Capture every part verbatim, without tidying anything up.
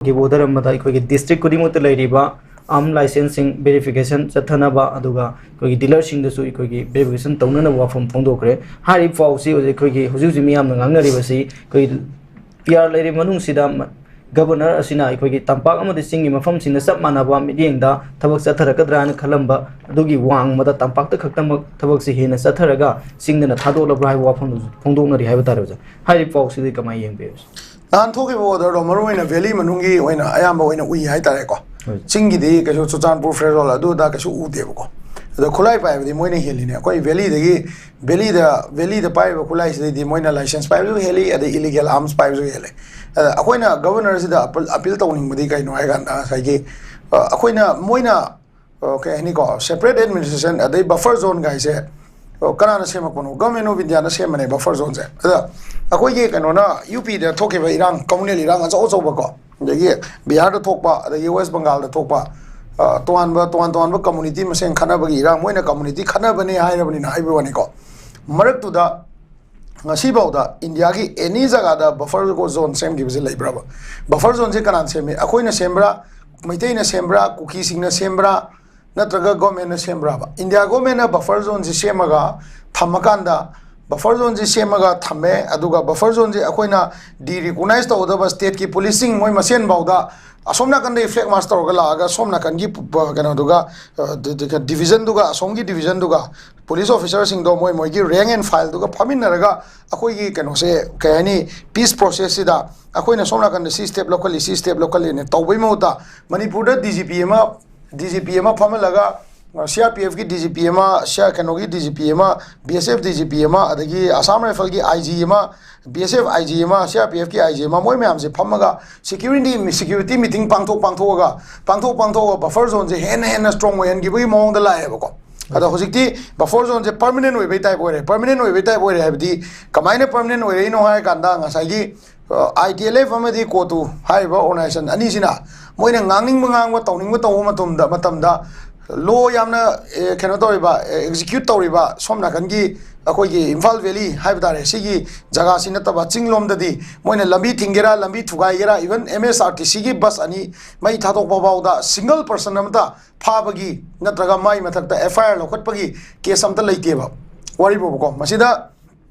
ꯊꯣꯛꯈꯤꯕ ꯑꯣꯔꯗꯔ ꯑꯃꯗ ꯑꯩꯈꯣꯏꯒꯤ ꯗꯤꯁꯇ꯭ꯔꯤꯛ ꯈꯨꯗꯤꯡꯃꯛꯇ ꯂꯩꯔꯤꯕ ꯑꯥꯔꯝ ꯂꯥꯏꯁꯦꯟꯁꯁꯤꯡ ꯚꯦꯔꯤꯐꯤꯀꯦꯁꯟ ꯆꯠꯊꯅꯕ, ꯑꯗꯨꯒ ꯑꯩꯈꯣꯏꯒꯤ ꯗꯤꯂꯔꯁꯤꯡꯗꯁꯨ ꯑꯩꯈꯣꯏꯒꯤ ꯚꯦꯔꯤꯐꯤꯀꯦꯁꯟ ꯇꯧꯅꯅꯕ ꯋꯥꯐꯝ ꯐꯣꯡꯗꯣꯛꯈ꯭ꯔꯦ꯫ ꯍꯥꯏꯔꯤꯕ ꯄꯥꯎꯁꯤ ꯍꯧꯖꯤꯛ ꯑꯩꯈꯣꯏꯒꯤ ꯍꯧꯖꯤꯛ ꯍꯧꯖꯤꯛ ꯃꯤꯌꯥꯝꯅ ꯉꯥꯡꯅꯔꯤꯕꯁꯤ ꯑꯩꯈꯣꯏꯒꯤ ꯄꯤ ꯑꯥꯔ ꯂꯩꯔꯤꯕ ꯃꯅꯨꯡꯁꯤꯗ ꯃ-, ꯒꯕꯔꯅꯔ ꯑꯁꯤꯅ ꯑꯩꯈꯣꯏꯒꯤ ꯇꯝꯄꯥꯛ ꯑꯃꯗꯤ ꯆꯤꯡꯒꯤ ꯃꯐꯝꯁꯤꯡꯗ ꯆꯞ ꯃꯥꯟꯅꯕ ꯃꯤꯠꯌꯦꯡꯗ ꯊꯕꯛ ꯆꯠꯊꯔꯛꯀꯗ꯭ꯔꯥ ꯍꯥꯏꯅ ꯈꯜꯂꯝꯕ ꯑꯗꯨꯒꯤ ꯋꯥꯡꯃꯗ ꯇꯝꯄꯥꯛꯇ ꯈꯛꯇꯃꯛ ꯊꯕꯛꯁꯤ ꯍꯦꯟꯅ ꯆꯠꯊꯔꯒ ꯆꯤꯡꯗꯅ ꯊꯥꯗꯣꯛꯂꯕ꯭ꯔꯥ ꯍꯥꯏꯕ ꯋꯥꯐꯝꯗꯨꯁꯨ ꯐꯣꯡꯗꯣꯛꯅꯔꯤ ꯍꯥꯏꯕ ꯇꯥꯔꯦ ꯑꯣꯖꯥ꯫ ꯍꯥꯏꯔꯤꯕ ꯄꯥꯎꯁꯤꯗꯤ ꯀꯃꯥꯏꯅ ꯌꯦꯡꯕꯤꯕꯁꯤ? ꯅꯍꯥꯟ ꯊꯣꯛꯈꯤꯕ ꯑꯣꯔꯗꯔꯗꯣ ꯃꯔꯨ ꯑꯣꯏꯅ ꯚꯦꯂꯤ ꯃꯅꯨꯡꯒꯤ ꯑꯣꯏꯅ ꯑꯌꯥꯝꯕ ꯑꯣꯏꯅ ꯎꯏ ꯍꯥꯏꯇꯥꯔꯦꯀꯣ꯫ ꯍꯣꯏ꯫ ꯆꯤꯡꯒꯤꯗꯤ ꯀꯩꯁꯨ ꯆꯨꯔꯆꯥꯟꯄꯨꯔ ꯐꯦꯔꯣꯜ ꯑꯗꯨ ꯑꯗꯥ ꯀꯩꯁꯨ ꯎꯗꯦꯕꯀꯣ꯫ ꯑꯗꯣ ꯈꯨꯠꯂꯥꯏ ꯄꯥꯏꯕꯗꯤ ꯃꯣꯏꯅ ꯍꯦꯜꯂꯤꯅꯦ꯫ ꯑꯩꯈꯣꯏ ꯚꯦꯂꯤꯗꯒꯤ, ꯚꯦꯂꯤꯗ, ꯚꯦꯂꯤꯗ ꯄꯥꯏꯔꯤꯕ ꯈꯨꯠꯂꯥꯏꯁꯤꯗꯩꯗꯤ ꯃꯣꯏꯅ ꯂꯥꯏꯁꯦꯟꯁ ꯄꯥꯏꯕꯁꯨ ꯍꯦꯜꯂꯤ, ꯑꯗꯩ ꯏꯂꯤꯒꯦꯜ ꯑꯥꯔꯝꯁ ꯄꯥꯏꯕꯁꯨ ꯍꯦꯜꯂꯤ꯫ ꯑꯗ ꯑꯩꯈꯣꯏꯅ ꯒꯕꯔꯅꯔꯁꯤꯗ ꯑꯄꯤꯜ, ꯑꯄꯤꯜ ꯇꯧꯅꯤꯡꯕꯗꯤ ꯀꯩꯅꯣ ꯍꯥꯏ ꯀꯥꯟꯗ ꯉꯁꯥꯏꯒꯤ, ꯑ, ꯑꯩꯈꯣꯏꯅ, ꯃꯣꯏꯅ ꯑ, ꯀꯩ ꯍꯥꯏꯅꯤꯀꯣ, ꯁꯦꯄꯔꯦꯠ ꯑꯦꯗꯃꯤꯅꯤꯁꯇ꯭ꯔꯦꯁꯟ ꯑꯗꯩ ꯕꯐꯔ ꯖꯣꯟ ꯒꯥꯏꯁꯦ, ꯑ, ꯀꯅꯥꯅ ꯁꯦꯝꯃꯛꯄꯅꯣ? ꯒꯚꯔꯟꯃꯦꯟ ꯑꯣꯐ ꯏꯟꯗꯤꯌꯥꯅ ꯁꯦꯝꯕꯅꯦ ꯕꯐꯔ ꯖꯣꯟꯁꯦ꯫ ꯑꯗ ꯑꯩꯈꯣꯏꯒꯤ ꯀꯩꯅꯣꯅ, ꯌꯨ ꯄꯤꯗ ꯊꯣꯛꯈꯤꯕ ꯏꯔꯥꯡ, ꯀꯝꯃꯨꯅꯦꯜ ꯏꯔꯥꯡ ꯑꯆꯧ ꯑꯆꯧꯕꯀꯣ, ꯑꯗꯒꯤ ꯕꯤꯍꯥꯔꯗ ꯊꯣꯛꯄ, ꯑꯗꯒꯤ ꯋꯦꯁ ꯕꯪꯒꯥꯜꯗ ꯊꯣꯛꯄ, ꯑ, ꯇꯣꯉꯥꯟꯕ, ꯇꯣꯉꯥꯟ ꯇꯣꯉꯥꯟꯕ ꯀꯝꯃꯨꯅꯤꯇꯤ ꯃꯁꯦꯟ ꯈꯠꯅꯕꯒꯤ ꯏꯔꯥꯡ, ꯃꯣꯏꯅ ꯀꯝꯃꯨꯅꯤꯇꯤ ꯈꯠꯅꯕꯅꯦ ꯍꯥꯏꯔꯕꯅꯤꯅ ꯍꯥꯏꯕ ꯋꯥꯅꯤꯀꯣ꯫ ꯃꯔꯛꯇꯨꯗ ꯉꯁꯤꯐꯥꯎꯗ ꯏꯟꯗꯤꯌꯥꯒꯤ ꯑꯦꯅꯤ ꯖꯒꯥꯗ ꯕꯐꯔ ꯖꯣꯟ ꯁꯦꯝꯈꯤꯕꯁꯦ ꯂꯩꯕ꯭ꯔꯕ? ꯕꯐꯔ ꯖꯣꯟꯁꯦ ꯀꯅꯥꯅ ꯁꯦꯝꯃꯤ? ꯑꯩꯈꯣꯏꯅ ꯁꯦꯝꯕ꯭ꯔꯥ? ꯃꯩꯇꯩꯅ ꯁꯦꯝꯕ꯭ꯔꯥ? ꯀꯨꯀꯤꯁꯤꯡꯅ ꯁꯦꯝꯕ꯭ꯔꯥ? ꯅꯠꯇ꯭ꯔꯒ ꯒꯣꯔꯃꯦꯟꯅ ꯁꯦꯝꯕ꯭ꯔꯥꯕ? ꯏꯟꯗꯤꯌꯥ ꯒꯣꯔꯃꯦꯟꯅ ꯕꯐꯔ ꯖꯣꯟꯁꯦ ꯁꯦꯝꯃꯒ ꯊꯝꯃꯀꯥꯟꯗ, ꯕꯐꯔ ꯖꯣꯟꯁꯦ ꯁꯦꯝꯃꯒ ꯊꯝꯃꯦ, ꯑꯗꯨꯒ ꯕꯐꯔ ꯖꯣꯟꯁꯦ ꯑꯩꯈꯣꯏꯅ ꯗꯤ ꯔꯤꯀꯣꯛꯅꯥꯏꯁ ꯇꯧꯒꯗꯕ ꯁ꯭ꯇꯦꯠꯀꯤ ꯄꯨꯂꯤꯁꯁꯤꯡ ꯃꯣꯏ ꯃꯁꯦꯟꯐꯥꯎꯗ ꯑꯁꯣꯝ ꯅꯥꯀꯟꯗꯒꯤ ꯐ꯭ꯂꯦꯛ ꯃꯥꯔꯆ ꯇꯧꯔꯒ ꯂꯥꯛꯑꯒ ꯁꯣꯝ ꯅꯥꯀꯟꯒꯤ ꯄ-, ꯀꯩꯅꯣꯗꯨꯒ, ꯑ, ꯗꯤ-, ꯗꯤ-, ꯗꯤꯕꯤꯖꯟꯗꯨꯒ, ꯑꯁꯣꯝꯒꯤ ꯗꯤꯕꯤꯖꯟꯗꯨꯒ ꯄꯨꯂꯤꯁ ꯑꯣꯐꯤꯁꯔꯁꯤꯡꯗꯣ ꯃꯣꯏ ꯃꯣꯏꯒꯤ ꯔꯦꯡ ꯑꯦꯟ ꯐꯥꯏꯜꯗꯨꯒ ꯐꯝꯃꯤꯟꯅꯔꯒ ꯑꯩꯈꯣꯏꯒꯤ ꯀꯩꯅꯣꯁꯦ, ꯀꯩ ꯍꯥꯏꯅꯤ, ꯄꯤꯁ ꯄ꯭ꯔꯣꯁꯦꯁꯁꯤꯗ ꯑꯩꯈꯣꯏꯅ ꯁꯣꯝ ꯅꯥꯀꯟꯗ ꯁꯤ ꯁ꯭ꯇꯦꯞ ꯂꯧꯈꯠꯂꯤ, ꯁꯤ ꯁ꯭ꯇꯦꯞ ꯂꯧꯈꯠꯂꯤꯅ ꯇꯧꯕꯩ ꯃꯍꯨꯠꯇ ꯃꯅꯤꯄꯨꯔꯗ ꯗꯤ ꯖꯤ ꯄꯤ ꯑꯃ, ꯗꯤ ꯖꯤ ꯄꯤ ꯑꯃ ꯐꯝꯍꯜꯂꯒ, ꯑ, C R P ꯑꯦꯐꯀꯤ D G P ꯑꯃ, ꯁꯤ ꯑꯥꯔ, ꯀꯩꯅꯣꯒꯤ ꯗꯤ ꯖꯤ ꯄꯤ ꯑꯃ, ꯕꯤ ꯑꯦꯁ ꯑꯦꯐ ꯗꯤ ꯖꯤ ꯄꯤ ꯑꯃ, ꯑꯗꯒꯤ ꯑꯁꯥꯝ ꯔꯥꯏꯐꯜꯒꯤ ꯑꯥꯏ ꯖꯤ ꯑꯃ, ꯕꯤ ꯑꯦꯁ ꯑꯦꯐ ꯑꯥꯏ ꯖꯤ ꯑꯃ, ꯁꯤ ꯑꯥꯔ ꯄꯤ ꯑꯦꯐꯀꯤ ꯑꯥꯏ ꯖꯤ ꯑꯃ, ꯃꯣꯏ ꯃꯌꯥꯝꯁꯦ ꯐꯝꯃꯒ ꯁꯦꯀ꯭ꯌꯨꯔꯤꯇꯤ, ꯁꯦꯀ꯭ꯌꯨꯔꯤꯇꯤ ꯃꯤꯇꯤꯡ ꯄꯥꯡꯊꯣꯛ ꯄꯥꯡꯊꯣꯛꯑꯒ, ꯄꯥꯡꯊꯣꯛ ꯄꯥꯡꯊꯣꯛꯑꯒ ꯕꯐꯔ ꯖꯣꯟꯁꯦ ꯍꯦꯟꯅ ꯍꯦꯟꯅ ꯁ꯭ꯇꯔꯣꯡ ꯑꯣꯏꯍꯟꯈꯤꯕꯒꯤ ꯃꯑꯣꯡꯗ ꯂꯥꯛꯑꯦꯕꯀꯣ꯫ ꯑꯗꯣ ꯍꯧꯖꯤꯛꯇꯤ ꯕꯐꯔ ꯖꯣꯟꯁꯦ ꯄꯔꯃꯅꯦꯟ ꯑꯣꯏꯕꯩ ꯇꯥꯏꯞ ꯑꯣꯏꯔꯦ꯫ ꯄꯔꯃꯅꯦꯟ ꯑꯣꯏꯕꯩ ꯇꯥꯏꯞ ꯑꯣꯏꯔꯦ ꯍꯥꯏꯕꯗꯤ ꯀꯃꯥꯏꯅ ꯄꯔꯃꯅꯦꯟ ꯑꯣꯏꯔꯛꯏꯅꯣ ꯍꯥꯏ ꯀꯥꯟꯗ ꯉꯁꯥꯏꯒꯤ, ꯑ, ꯑꯥꯏ ꯇꯤ ꯑꯦꯜ ꯑꯦꯐ ꯑꯃꯗꯤ ꯀꯣꯇꯨ ꯍꯥꯏꯔꯤꯕ ꯑꯣꯔꯒꯅꯥꯏꯖꯦꯁꯟ ꯑꯅꯤꯁꯤꯅ ꯃꯣꯏꯅ ꯉꯥꯡꯅꯤꯡꯕ ꯉꯥꯡꯕ, ꯇꯧꯅꯤꯡꯕ ꯇꯧꯕ ꯃꯇꯝꯗ, ꯃꯇꯝꯗ ꯂꯣ ꯌꯥꯝꯅ, ꯑꯦ, ꯀꯩꯅꯣ ꯇꯧꯔꯤꯕ, ꯑꯦ, ꯑꯦꯛꯖꯤꯀ꯭ꯌꯨꯠ ꯇꯧꯔꯤꯕ ꯁꯣꯝ ꯅꯥꯀꯟꯒꯤ ꯑꯩꯈꯣꯏꯒꯤ ꯏꯝꯐꯥꯜ ꯚꯦꯂꯤ ꯍꯥꯏꯕ ꯇꯥꯔꯦ, ꯁꯤꯒꯤ ꯖꯒꯥꯁꯤ ꯅꯠꯇꯕ ꯆꯤꯡꯂꯣꯝꯗꯗꯤ ꯃꯣꯏꯅ ꯂꯝꯕꯤ ꯊꯤꯡꯒꯦꯔꯥ, ꯂꯝꯕꯤ ꯊꯨꯒꯥꯏꯒꯦꯔꯥ, even M S R T Cꯒꯤ ꯕꯁ ꯑꯅꯤ ꯃꯩ ꯊꯥꯗꯣꯛꯄ ꯐꯥꯎꯗ single person ꯑꯃꯇ ꯐꯥꯕꯒꯤ ꯅꯠꯇ꯭ꯔꯒ ꯃꯥꯏ ꯃꯊꯛꯇ F I R ꯂꯧꯈꯠꯄꯒꯤ ꯀꯦꯁ ꯑꯝꯇ ꯂꯩꯇꯦꯕ꯫ ꯋꯥꯔꯤꯕꯨꯕꯀꯣ, ꯃꯁꯤꯗ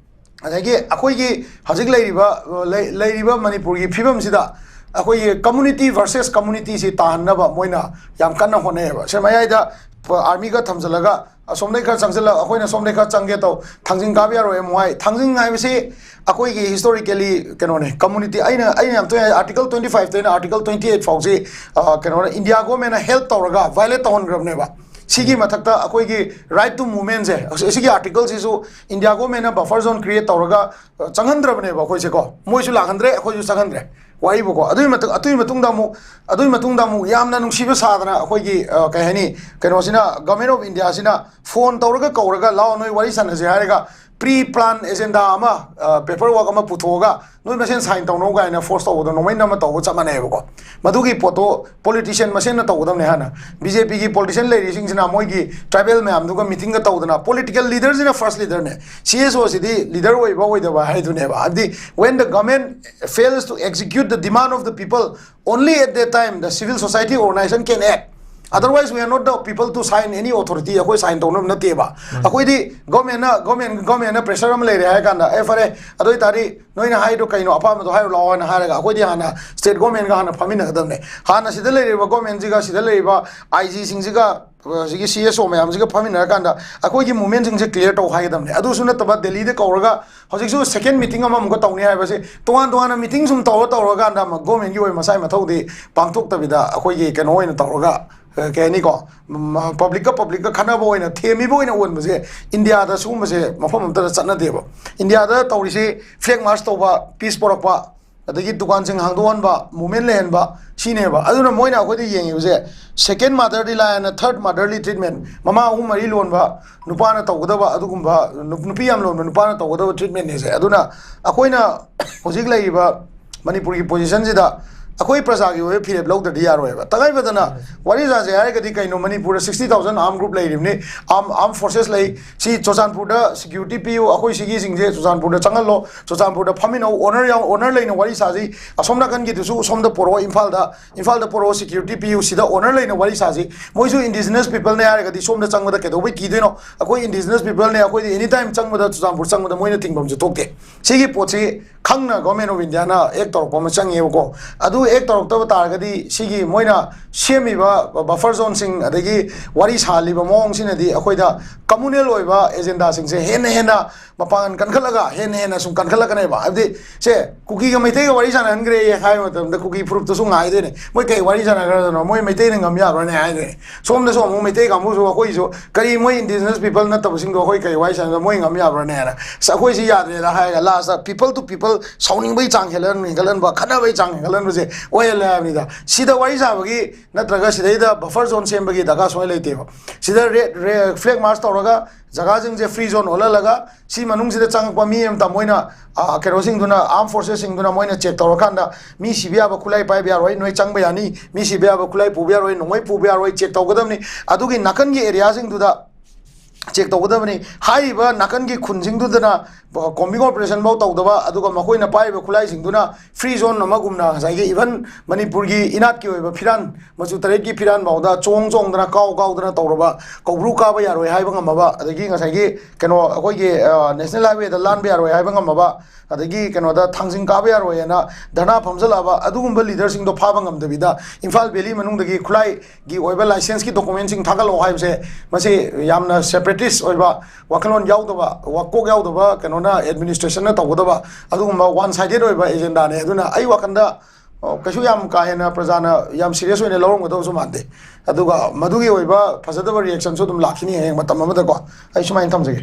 ꯑꯗꯒꯤ ꯑꯩꯈꯣꯏꯒꯤ ꯍꯧꯖꯤꯛ ꯂꯩꯔꯤꯕ, ꯂꯩ-, ꯂꯩꯔꯤꯕ ꯃꯅꯤꯄꯨꯔꯒꯤ ꯐꯤꯕꯝꯁꯤꯗ ꯑꯩꯈꯣꯏꯒꯤ community versus communityꯁꯤ ꯇꯥꯍꯟꯅꯕ ꯃꯣꯏꯅ ꯌꯥꯝ ꯀꯟꯅ ꯍꯣꯠꯅꯩꯌꯦꯕ꯫ ꯁꯦ ꯃꯌꯥꯏꯗ ꯑꯥꯔꯃꯤꯒ ꯊꯝꯖꯤꯜꯂꯒ ꯑꯁꯣꯝꯗꯩ ꯈꯔ ꯆꯪꯁꯤꯜꯂꯒ ꯑꯩꯈꯣꯏꯅ ꯁꯣꯝꯗꯩ ꯈꯔ ꯆꯪꯒꯦ ꯇꯧ, ꯊꯥꯡꯖꯤꯡ ꯀꯥꯕ ꯌꯥꯔꯣꯏ ꯑꯃꯨꯛ ꯍꯥꯏ꯫ ꯊꯥꯡꯖꯤꯡ ꯍꯥꯏꯕꯁꯤ ꯑꯩꯈꯣꯏꯒꯤ historically ꯀꯩꯅꯣꯅꯦ, community, ꯑꯩꯅ, ꯑꯩꯅ ꯌꯥꯝ ꯇꯣꯏꯅ Article twenty fiveꯇꯩꯅ Article twenty eight ꯐꯥꯎꯁꯤ, ꯑ, ꯀꯩꯅꯣꯅ, India governmentꯅ help ꯇꯧꯔꯒ violate ꯇꯧꯍꯟꯈ꯭ꯔꯕꯅꯦꯕ꯫ ꯁꯤꯒꯤ ꯃꯊꯛꯇ ꯑꯩꯈꯣꯏꯒꯤ right to movementꯁꯦ, ꯑꯁꯤ-, ꯑꯁꯤꯒꯤ articleꯁꯤꯁꯨ India governmentꯅ buffer zone create ꯇꯧꯔꯒ, ꯑ, ꯆꯪꯍꯟꯗ꯭ꯔꯕꯅꯦꯕ ꯑꯩꯈꯣꯏꯁꯦꯀꯣ꯫ ꯃꯣꯏꯁꯨ ꯂꯥꯛꯍꯟꯗ꯭ꯔꯦ, ꯑꯩꯈꯣꯏꯁꯨ ꯆꯪꯍꯟꯗ꯭ꯔꯦ꯫ ꯋꯥꯔꯤꯕꯨꯀꯣ꯫ ꯑꯗꯨꯒꯤ ꯃꯇꯨꯡ, ꯑꯗꯨꯒꯤ ꯃꯇꯨꯡꯗ ꯑꯃꯨꯛ, ꯑꯗꯨꯒꯤ ꯃꯇꯨꯡꯗ ꯑꯃꯨꯛ ꯌꯥꯝꯅ ꯅꯨꯡꯁꯤꯕ ꯁꯥꯗꯅ ꯑꯩꯈꯣꯏꯒꯤ, ꯑ, ꯀꯩ ꯍꯥꯏꯅꯤ, ꯀꯩꯅꯣꯁꯤꯅ, Government of Indiaꯁꯤꯅ phone ꯇꯧꯔꯒ ꯀꯧꯔꯒ, "ꯂꯥꯛꯑꯣ, ꯅꯣꯏ ꯋꯥꯔꯤ ꯁꯥꯟꯅꯁꯦ" ꯍꯥꯏꯔꯒ pre plan agenda ꯑꯃ, ꯑ, paperwork ꯑꯃ ꯄꯨꯊꯣꯛꯑꯒ, "ꯅꯣꯏ ꯃꯁꯦꯟ sign ꯇꯧꯅꯧ" ꯀꯥꯏꯅ force ꯇꯧꯕꯗꯣ ꯅꯣꯡꯃꯩꯅ ꯑꯃ ꯇꯧꯕ ꯆꯞ ꯃꯥꯟꯅꯩꯕꯀꯣ꯫ ꯃꯗꯨꯒꯤ ꯄꯣꯠꯇꯣ politician ꯃꯁꯦꯟꯅ ꯇꯧꯒꯗꯕꯅꯦ ꯍꯥꯟꯅ꯫ BJPꯒꯤ politician ꯂꯩꯔꯤꯁꯤꯡꯁꯤꯅ ꯃꯣꯏꯒꯤ tribal ꯃꯌꯥꯝꯗꯨꯒ meetingꯒ ꯇꯧꯗꯅ, political leaderꯁꯤꯅ first leaderꯅꯦ꯫ CSOꯁꯤꯗꯤ leader ꯑꯣꯏꯕ ꯑꯣꯏꯗꯕ ꯍꯥꯏꯗꯨꯅꯦꯕ꯫ ꯍꯥꯏꯕꯗꯤ, when the government fails to execute the demand of the people, only at that time the civil society organization can act. Otherwise, we are not the people to sign any authority. ꯑꯩꯈꯣꯏ sign ꯇꯧꯅꯕ ꯅꯠꯇꯦꯕ꯫ ꯑꯩꯈꯣꯏꯗꯤ governmentꯅ, government, governmentꯅ pressure ꯑꯃ ꯂꯩꯔꯦ ꯍꯥꯏꯔ ꯀꯥꯟꯗ, "ꯑꯦ, ꯐꯔꯦ, ꯑꯗꯨ ꯑꯣꯏꯇꯥꯔꯗꯤ ꯅꯣꯏꯅ ꯍꯥꯏꯗꯣ ꯀꯩꯅꯣ, ꯑꯄꯥꯝꯕꯗꯣ ꯍꯥꯏꯔꯨ ꯂꯥꯛꯑꯣ" ꯍꯥꯏꯅ ꯍꯥꯏꯔꯒ ꯑꯩꯈꯣꯏꯗꯤ ꯍꯥꯟꯅ state governmentꯒ ꯍꯥꯟꯅ ꯐꯝꯃꯤꯟꯅꯒꯗꯕꯅꯦ꯫ ꯍꯥꯟꯅ ꯁꯤꯗ ꯂꯩꯔꯤꯕ governmentꯁꯤꯒ, ꯁꯤꯗ ꯂꯩꯔꯤꯕ IGꯁꯤꯡꯁꯤꯒ, ꯍꯧꯖꯤꯛꯀꯤ CSO ꯃꯌꯥꯝꯁꯤꯒ ꯐꯝꯃꯤꯟꯅꯔꯀꯥꯟꯗ ꯑꯩꯈꯣꯏꯒꯤ movementꯁꯤꯡꯁꯦ clear ꯇꯧ ꯍꯥꯏꯒꯗꯕꯅꯦ꯫ ꯑꯗꯨꯁꯨ ꯅꯠꯇꯕ ꯗꯦꯜꯂꯤꯗ ꯀꯧꯔꯒ ꯍꯧꯖꯤꯛꯁꯨ second meeting ꯑꯃꯃꯨꯛꯀ ꯇꯧꯅꯤ ꯍꯥꯏꯕꯁꯦ, ꯇꯣꯉꯥꯟ ꯇꯣꯉꯥꯟꯅ meeting ꯁꯨꯝ ꯇꯧꯔ ꯇꯧꯔꯀꯥꯟꯗ ꯑꯃ governmentꯀꯤ ꯑꯣꯏꯕ ꯃꯁꯥꯏ ꯃꯊꯧꯗꯤ ꯄꯥꯡꯊꯣꯛꯇꯕꯤꯗ ꯑꯩꯈꯣꯏꯒꯤ ꯀꯩꯅꯣ ꯑꯣꯏꯅ ꯇꯧꯔꯒ, ꯑ, ꯀꯩ ꯍꯥꯏꯅꯤꯀꯣ, ꯎꯝ, publicꯒ publicꯒ ꯈꯠꯅꯕ ꯑꯣꯏꯅ ꯊꯦꯝꯃꯤꯕ ꯑꯣꯏꯅ ꯑꯣꯟꯕꯁꯦ ꯏꯟꯗꯤꯌꯥꯗ ꯁꯤꯒꯨꯝꯕꯁꯦ ꯃꯐꯝ ꯑꯃꯠꯇꯗ ꯆꯠꯅꯗꯦꯕ꯫ ꯏꯟꯗꯤꯌꯥꯗ ꯇꯧꯔꯤꯁꯤ flag march ꯇꯧꯕ, peace ꯄꯣꯔꯛꯄ, ꯑꯗꯒꯤ ꯗꯨꯀꯥꯟꯁꯤꯡ ꯍꯥꯡꯗꯣꯛꯍꯟꯕ, movement ꯂꯩꯍꯟꯕ, ꯁꯤꯅꯦꯕ꯫ ꯑꯗꯨꯅ ꯃꯣꯏꯅ ꯑꯩꯈꯣꯏꯗ ꯌꯦꯡꯉꯤꯕꯁꯦ, second motherly line and third motherly treatment, ꯃꯃꯥ ꯑꯍꯨꯝ ꯃꯔꯤ ꯂꯣꯟꯕ ꯅꯨꯄꯥꯅ ꯇꯧꯒꯗꯕ ꯑꯗꯨꯒꯨꯝꯕ, ꯅꯨ-, ꯅꯨꯄꯤ ꯌꯥꯝ ꯂꯣꯟꯕ ꯅꯨꯄꯥꯅ ꯇꯧꯒꯗꯕ treatmentꯅꯦꯁꯦ꯫ ꯑꯗꯨꯅ ꯑꯩꯈꯣꯏꯅ ꯍꯧꯖꯤꯛ ꯂꯩꯔꯤꯕ ꯃꯅꯤꯄꯨꯔꯒꯤ positionꯁꯤꯗ ꯑꯩꯈꯣꯏ ꯄ꯭ꯔꯖꯥꯒꯤ ꯑꯣꯏꯕ ꯐꯤꯔꯦꯞ ꯂꯧꯗ꯭ꯔꯗꯤ ꯌꯥꯔꯣꯏꯕ꯫ ꯇꯉꯥꯏ ꯐꯗꯅ ꯋꯥꯔꯤ ꯁꯥꯁꯦ ꯍꯥꯏꯔꯒꯗꯤ ꯀꯩꯅꯣ, ꯃꯅꯤꯄꯨꯔꯗ sixty thousand armed group ꯂꯩꯔꯤꯕꯅꯤ, armed armed forces ꯂꯩ꯫ ꯁꯤ ꯆꯨꯔꯆꯥꯟꯄꯨꯔꯗ security ꯄꯤꯌꯨ, ꯑꯩꯈꯣꯏ ꯁꯤꯒꯤꯁꯤꯡꯁꯦ ꯆꯨꯔꯆꯥꯟꯄꯨꯔꯗ ꯆꯪꯍꯜꯂꯣ, ꯆꯨꯔꯆꯥꯟꯄꯨꯔꯗ ꯐꯝꯃꯤꯟꯅꯧ, honor ꯌꯥꯎ, honor ꯂꯩꯅ ꯋꯥꯔꯤ ꯁꯥꯁꯤ꯫ ꯑꯁꯣꯝ ꯅꯥꯀꯟꯒꯤꯗꯨꯁꯨ ꯁꯣꯝꯗ ꯄꯣꯔꯛꯑꯣ, ꯏꯝꯐꯥꯜꯗ, ꯏꯝꯐꯥꯜꯗ ꯄꯣꯔꯛꯑꯣ, security ꯄꯤꯌꯨ, ꯁꯤꯗ honor ꯂꯩꯅ ꯋꯥꯔꯤ ꯁꯥꯁꯤ꯫ ꯃꯣꯏꯁꯨ indigenous peopleꯅꯦ ꯍꯥꯏꯔꯒꯗꯤ ꯁꯣꯝꯗ ꯆꯪꯕꯗ ꯀꯩꯗꯧꯕꯩ ꯀꯤꯗꯣꯏꯅꯣ? ꯑꯩꯈꯣꯏ indigenous peopleꯅꯦ, ꯑꯩꯈꯣꯏꯗꯤ anytime ꯆꯪꯕꯗ, ꯆꯨꯔꯆꯥꯟꯄꯨꯔ ꯆꯪꯕꯗ ꯃꯣꯏꯅ ꯊꯤꯡꯐꯝꯁꯨ ꯊꯣꯛꯇꯦ꯫ ꯁꯤꯒꯤ ꯄꯣꯠꯁꯤ ꯈꯪꯅ Government of Indiaꯅ act ꯇꯧꯔꯛꯄ ꯑꯃ ꯆꯪꯉꯦꯕꯀꯣ꯫ ꯑꯗꯨ act ꯇꯧꯔꯛꯇꯕ ꯇꯥꯔꯒꯗꯤ ꯁꯤꯒꯤ ꯃꯣꯏꯅ ꯁꯦꯝꯃꯤꯕ buffer zoneꯁꯤꯡ ꯑꯗꯒꯤ ꯋꯥꯔꯤ ꯁꯥꯍꯜꯂꯤꯕ ꯃꯑꯣꯡꯁꯤꯅꯗꯤ ꯑꯩꯈꯣꯏꯗ communal ꯑꯣꯏꯕ agendaꯁꯤꯡꯁꯦ ꯍꯦꯟꯅ ꯍꯦꯟꯅ ꯃꯄꯥꯡꯒꯜ ꯀꯟꯈꯠꯂꯒ ꯍꯦꯟꯅ ꯍꯦꯟꯅ ꯁꯨꯝ ꯀꯟꯈꯠꯂꯛꯀꯅꯦꯕ꯫ ꯍꯥꯏꯕꯗꯤ ꯁꯦ, ꯀꯨꯀꯤꯒ ꯃꯩꯇꯩꯒ ꯋꯥꯔꯤ ꯁꯥꯟꯅꯍꯟꯈ꯭ꯔꯦ ꯍꯥꯏꯕ ꯃꯇꯝꯗ ꯀꯨꯀꯤ ꯐꯨꯔꯨꯞꯇꯨꯁꯨ ꯉꯥꯏꯗꯣꯏꯅꯦ, ꯃꯣꯏ ꯀꯩ ꯋꯥꯔꯤ ꯁꯥꯟꯅꯈ꯭ꯔꯗꯅꯣ, ꯃꯣꯏ ꯃꯩꯇꯩꯅ ꯉꯝ ꯌꯥꯕ꯭ꯔꯥꯅꯦ ꯍꯥꯏꯗꯣꯏꯅꯦ꯫ ꯁꯣꯝꯗꯁꯨ ꯑꯃꯨꯛ ꯃꯩꯇꯩ ꯀꯥꯡꯕꯨꯁꯨ ꯑꯩꯈꯣꯏꯁꯨ ꯀꯔꯤ, ꯃꯣꯏ indigenous people ꯅꯠꯇꯕꯁꯤꯡꯗꯣ ꯑꯩꯈꯣꯏ ꯀꯩ ꯋꯥꯔꯤ ꯁꯥꯟꯅꯗꯣꯏꯅꯣ, ꯃꯣꯏ ꯉꯝ ꯌꯥꯕ꯭ꯔꯥꯅꯦ ꯍꯥꯏꯅ, ꯑꯁ, ꯑꯩꯈꯣꯏꯁꯤ ꯌꯥꯗ꯭ꯔꯦꯗ ꯍꯥꯏꯔꯒ lastꯇ people to people ꯁꯥꯎꯅꯤꯡꯕꯒꯤ ꯆꯥꯡ ꯍꯦꯜꯍꯟ-, ꯍꯦꯟꯒꯠꯍꯟꯕ, ꯈꯠꯅꯕꯒꯤ ꯆꯥꯡ ꯍꯦꯟꯒꯠꯍꯟꯕꯁꯦ ꯑꯣꯏꯍꯜꯂꯦ ꯍꯥꯏꯕꯅꯤꯗ꯫ ꯁꯤꯗ ꯋꯥꯔꯤ ꯁꯥꯕꯒꯤ ꯅꯠꯇ꯭ꯔꯒ ꯁꯤꯗꯩꯗ buffer zone ꯁꯦꯝꯕꯒꯤ ꯗꯔꯀꯥꯔ ꯁꯨꯡꯂꯩ ꯂꯩꯇꯦꯕ꯫ ꯁꯤꯗ red, red flag march ꯇꯧꯔꯒ ꯖꯒꯥꯁꯤꯡꯁꯦ free zone ꯑꯣꯜꯍꯜꯂꯒ ꯁꯤ ꯃꯅꯨꯡꯁꯤꯗ ꯆꯪꯉꯛꯄ ꯃꯤ ꯑꯃꯇ ꯃꯣꯏꯅ, ꯑ, ꯀꯩꯅꯣꯁꯤꯡꯗꯨꯅ, armed forcesꯁꯤꯡꯗꯨꯅ ꯃꯣꯏꯅ check ꯇꯧꯔꯀꯥꯟꯗ ꯃꯤ ꯁꯤꯕ ꯌꯥꯕ ꯈꯨꯠꯂꯥꯏ ꯄꯥꯏꯕ ꯌꯥꯔꯣꯏ, ꯅꯣꯏ ꯆꯪꯕ ꯌꯥꯅꯤ, ꯃꯤ ꯁꯤꯕ ꯌꯥꯕ ꯈꯨꯠꯂꯥꯏ ꯄꯨꯕ ꯌꯥꯔꯣꯏ, ꯅꯣꯡꯃꯩ ꯄꯨꯕ ꯌꯥꯔꯣꯏ, check ꯇꯧꯒꯗꯕꯅꯤ꯫ ꯑꯗꯨꯒꯤ ꯅꯥꯀꯟꯒꯤ areaꯁꯤꯡꯗꯨꯗ check ꯇꯧꯒꯗꯕꯅꯤ꯫ ꯍꯥꯏꯔꯤꯕ ꯅꯥꯀꯟꯒꯤ ꯈꯨꯟꯁꯤꯡꯗꯨꯗꯅ combing operation ꯐꯥꯎ ꯇꯧꯗꯕ, ꯑꯗꯨꯒ ꯃꯈꯣꯏꯅ ꯄꯥꯏꯔꯤꯕ ꯈꯨꯠꯂꯥꯏꯁꯤꯡꯗꯨꯅ free zone ꯑꯃꯒꯨꯝꯅ ꯉꯁꯥꯏꯒꯤ even ꯃꯅꯤꯄꯨꯔꯒꯤ ꯏꯅꯥꯠꯀꯤ ꯑꯣꯏꯕ ꯐꯤꯔꯥꯟ, ꯃꯆꯨ ꯇꯔꯦꯠꯀꯤ ꯐꯤꯔꯥꯟ ꯐꯥꯎꯗ ꯆꯣꯡ ꯆꯣꯡꯗꯅ, ꯀꯥꯎ ꯀꯥꯎꯗꯅ ꯇꯧꯔꯕ, ꯀꯧꯕ꯭ꯔꯨ ꯀꯥꯕ ꯌꯥꯔꯣꯏ ꯍꯥꯏꯕ ꯉꯝꯃꯕ, ꯑꯗꯒꯤ ꯉꯁꯥꯏꯒꯤ, ꯑ, national highwayꯗ ꯂꯥꯟꯕ ꯌꯥꯔꯣꯏ ꯍꯥꯏꯕ ꯉꯝꯃꯕ, ꯑꯗꯒꯤ ꯀꯩꯅꯣꯗ ꯊꯥꯡꯖꯤꯡ ꯀꯥꯕ ꯌꯥꯔꯣꯏ ꯍꯥꯏꯅ ꯙꯔꯅꯥ ꯐꯝꯖꯜꯂꯛꯑꯕ ꯑꯗꯨꯒꯨꯝꯕ leaderꯁꯤꯡꯗꯣ ꯐꯥꯕ ꯉꯝꯗꯕꯤꯗ ꯏꯝꯐꯥꯜ valley ꯃꯅꯨꯡꯗꯒꯤ ꯈꯨꯠꯂꯥꯏꯒꯤ ꯑꯣꯏꯕ licenseꯀꯤ documentꯁꯤꯡ ꯊꯥꯒꯠꯂꯛꯑꯣ ꯍꯥꯏꯕꯁꯦ, ꯃꯁꯤ ꯌꯥꯝꯅ separatist ꯑꯣꯏꯕ, ꯋꯥꯈꯜꯂꯣꯟ ꯌꯥꯎꯗꯕ, ꯋꯥꯀꯣꯛ ꯌꯥꯎꯗꯕ ꯀꯩꯅꯣꯅ, administrationꯅ ꯇꯧꯒꯗꯕ ꯑꯗꯨꯒꯨꯝꯕ one sided ꯑꯣꯏꯕ agendaꯅꯦ꯫ ꯑꯗꯨꯅ ꯑꯩ ꯋꯥꯈꯜꯗ, ꯑꯣ, ꯀꯩꯁꯨ ꯌꯥꯝ ꯀꯥ ꯍꯦꯟꯅ ꯄ꯭ꯔꯖꯥꯅ ꯌꯥꯝ serious ꯑꯣꯏꯅ ꯂꯧꯔꯝꯒꯗꯕꯁꯨ ꯃꯥꯟꯗꯦ꯫ ꯑꯗꯨꯒ ꯃꯗꯨꯒꯤ ꯑꯣꯏꯕ ꯐꯖꯗꯕ reactionꯁꯨ ꯑꯗꯨꯝ ꯂꯥꯛꯈꯤꯅꯤ ꯍꯌꯦꯡ ꯃꯇꯝ ꯑꯃꯗꯀꯣ꯫ ꯑꯩ ꯁꯨꯃꯥꯏꯅ ꯊꯝꯖꯒꯦ꯫